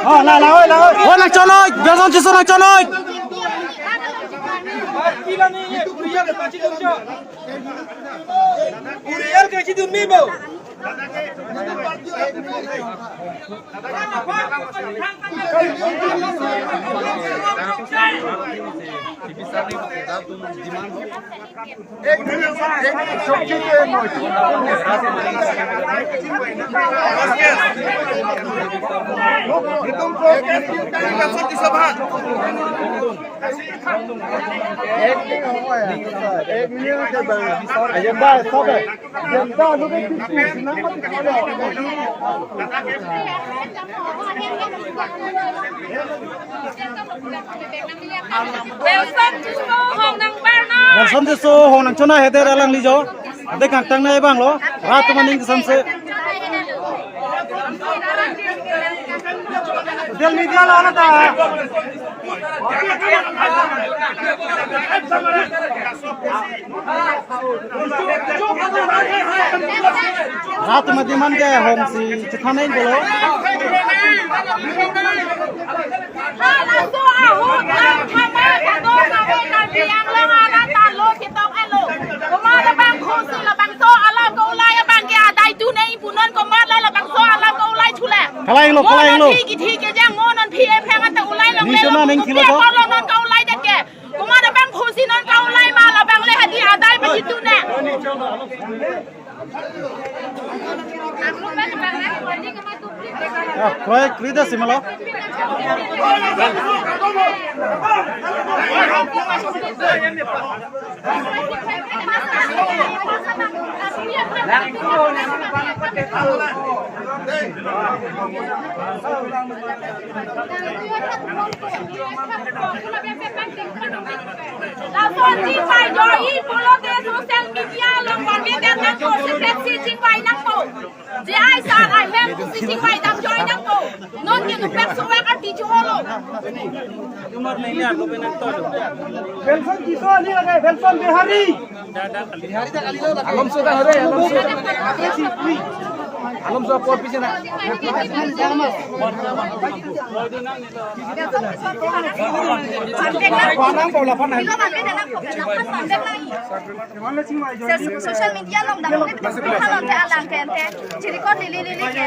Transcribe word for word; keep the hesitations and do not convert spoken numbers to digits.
Oh, la, la, oi, la, oi. Oh, nangchonoi, Belson Tisso nangchonoi. Belson Tisso hong nangbar non. Belson Tisso hong nangchonoi, hether alangli jo. Ade kangtang nai bang lo. Rat atum aning kesamse. Social media lo ana ta. Rat atum ademand ke hong si chethan nai bolo. Halaso ahut lang thama kado kave Karbi Anglong arat ta lo kitok elo. Komat labang phusi labangso alam ke-ulai abang ke adai tu nai pu non, komat lo labangso alam ke-ulai chule. Kalang lo, kalang lo. Mo non thi kithi kejang, mo non phi epheng anta ulai longle. Nisho lo, na neng thilo ko. Lo non ke-ulai det ke. Komat labang phusi non ke-ulai ma labang le hadi adai ma hitu ne. Ya, koi krida si malo. Lason chingvai joi pulote social media along bang ke nangpo, separate si chingvai nangpo. J I sir ahem si chingvai dam joi nangpo. Non ke nupek suwek arti chuholo. Belson Tisso ni lage, Belson Bihari. Alomso ta hore, alomso. Alomso apor pisi na. Social media along dam ke, alang ke, chirikot lili lili ke.